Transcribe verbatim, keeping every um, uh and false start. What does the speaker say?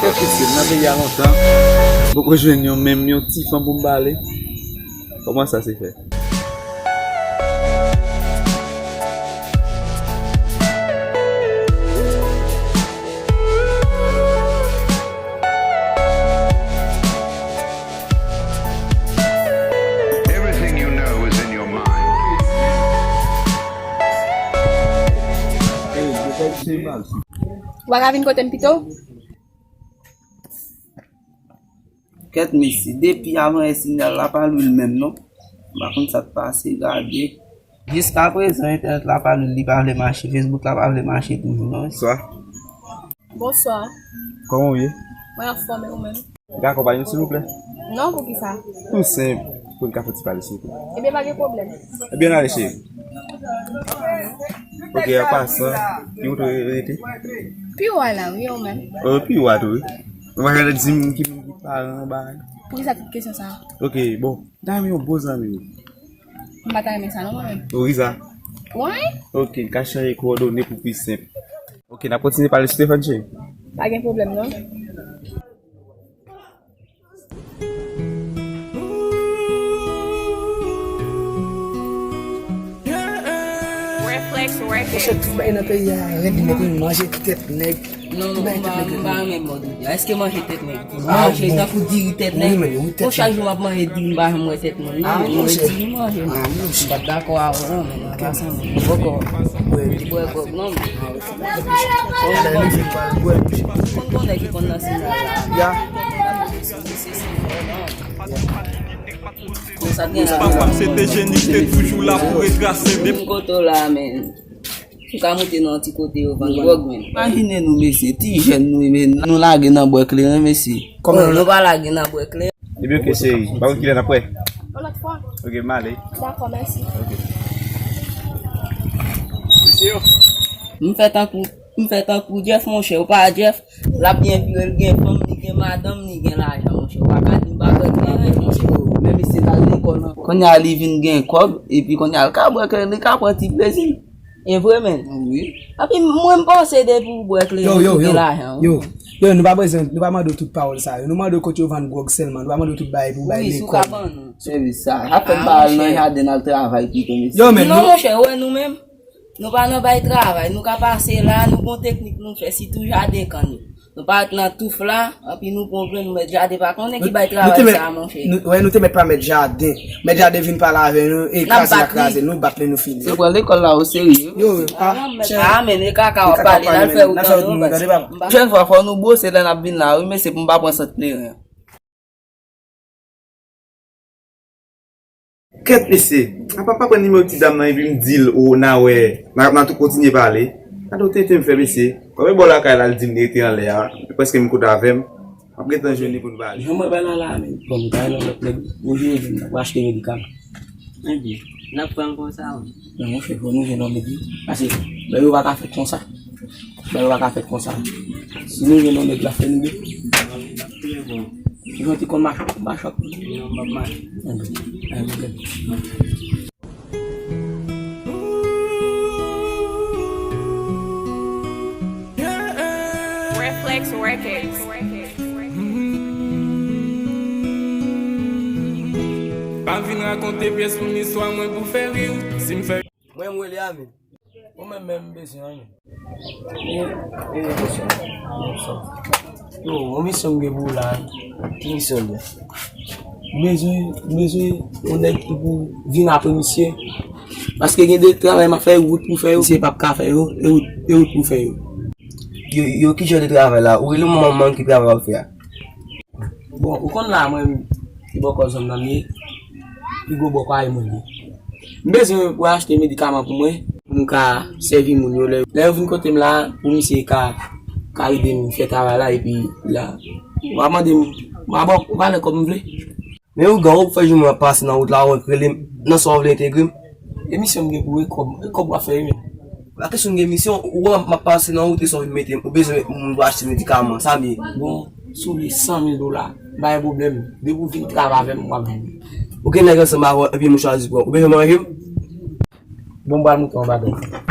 Kèt mesye, m nan peyi a lontan, m poko jwenn yon, menm yon ti fanm pou m pale. Kòman sa se fè? Everything you know is in your mind. Ou pa ka vin kote m pito? Kèt mesye, depi avanyè sinyal la pa lwil menm non. M pa konn sa k pase, gade. Jiskaprezan entènèt la pa lwil, li pa vle mache, Facebook la pa vle mache toujou non. Bonswa. Bonswa. Kòman w ye? Mwen anfòm, e ou menm? Ka akonpaye w silvouplè? Non, poukisa? Tou senp, pou n ka fè ti pale silvouplè. Ebyen, pa gen pwoblèm. Ebyen, n ale cheri. Ok, an pasan, ki kote w rete? Pi wo a la, wi, ou menm? Oh, pi wo a tou, wi. Ou pa ka di m ki moun ki paran an bagay? Poukisa tout kesyon sa? Ok, bon, m ta renmen yon bon zanmi wi. M pa ta renmen sa non, mwen menm. Ou ri sa? Wi. Ok, n ka chanje kowòdone pou pi senp. Ok, n ap kontinye pale sou telefòn, cheri. Pa gen pwoblèm non. Reflex Records. Monchè, tout bagay nan peyi a rèd nèt, wi, manje tèt nèg. Non, non, m pa, m pa renmen mòd ou di a. Èske manje tèt nèg? Manje tankou diri tèt nèg. Bon, chak jou m ap manje diri, m pa janm wè tèt moun. Non, manje diri, manje. M pa t dakò avè w non, men nan fason men poko. Bwè gwòg non. Konn konnen ki konn nan sinyal la. Papa, se te jeni ki te toujou la pou retrase m. Menm kote w la, men. Ou ka moute nan ti kote yo vann gwòg, men. Imajine nou, mesye, ti jèn nou, men nou lage nan bwè kleren, mesye. Oh, nou pa lage nan bwè kleren. Ebyen, ok, cheri. Pa konn kilè n ap wè? Yon lòt fwa. Ok, m ale. Dakò, mèsi. Ok. M fè tankou, m fè tankou Jeff, monchè, ou pa Jeff. L ap byen vire, l gen fanm, li gen madanm, li gen lajan, monchè. Ou pa ka di m pa bwè kleren, monchè. Menm si l al lekòl, non. Kounye a li vin gen kòb, epi kounye a l ka bwè kleren, li ka pran ti plezi. E vre, men. Wi. Epi mwen, m panse depi ou bwè kleren, ou gen lajan, wi. Yo, yo, nou pa bezwen, nou pa mande w tout pawòl sa yo. Nou mande w kote yo vann gwòg sèlman. Nou pa mande w tout bagay pou bay lekòl. Wi, si w ka ban nou. Sèvis sa. Ap fè m pa al nan jaden al travay pito, mesye. Yo, men, non, monchè, ou wè nou menm. Nou pa nan bay travay, nou ka pase la, nou gon teknik nou fè, sitou jaden kann yo. Nou pa ret nan touf la, anpi nou pran grenn, nou mèt jaden, pa konnen ki bay travay sa, monchè. Nou, wè, nou te mèt pa mèt jaden. Mèt jaden vin pale avè nou, e kraze n ap kraze, nou bat li, nou fini. Se pran lekòl la o serye. Yo, a, men e kaka w ap pale, n al fè wout tande, papa. Pwochèn fwa, fò nou bwose lè n ap vin la, wi, mesye, pou m pa pran sant kleren. Kèt mesye, apa pa pran nimewo ti dam nan epi m di l ou n a wè, n a, n a tou kontinye pale. Gade yon tenten m fè mesye. Kòm e bò lakay la l di m li rete anlè a, li prèske menm kote avè m. M ap gentan jwenn li pou n pale. Jan mwen wè bagay la la, men, bon, nou ta nan lòt nèg, nou jere vin nan pou achte medikaman. Ebyen, n ap pran konsa, wi. Men monchè, fò nou jwenn yon nèg, wi. Paske, bagay yo pa ka fèt konsa. Bagay yo pa ka fèt konsa. Si nou jwenn yon nèg, l ap fè nou byen. Trè bon. Jan w te konn mache, w ap mache. Non, m ap mache. Anben, anben, anben. Reflex Records. Pa vin rakonte pyès moun istwa mwen pou fè ri w. Si m fè. Mwen, m rele a, men. Ou menm, menm, m bezwen an, men. E, e, mesye. Yo, yon misyon m gen pou ou la, wi. Ki misyon w gen? M bezwen, m bezwen yon nèg ki pou vin apre misye. Paske gen de travay m ap fè, wout pou fè yo. Misye p ap ka fè yo, e wout, e wout pou fè yo. Yo, yo, ki jan de travay la? Ou rele manman m ki travay w ap fè a? Bon, ou konn la, mwen, ki bò kò zòn nan m ye, pi gwo bò kò a e mwen ye. M bezwen pou achte medikaman pou mwen, pou m ka sèvi moun yo lè, lè yo vin kote m la, pou misye ka, ka ede m fè travay la, epi la, w a mande m, m a ba w valè kòb m vle. Men ougan, ou fè jou mwen ap pase nan wout la, ou rele m, nan sa w vle entegre m. E misyon m gen pou e kòb, e kòb w ap fè, men. Pa kesyon gen misyon, ou wè m ap pase nan wout e sa w vin mete m, ou bezwen moun pou achte medikaman, sa m ye. Bon, si w vle san mil dola, pa gen pwoblèm. Depi w vin travay avè m, w ap jwenn li. Ou gen nèg ansanm avè w, epi m chwazi pran. Ou bezwen manje m? Bon, m pral montre w yon bagay.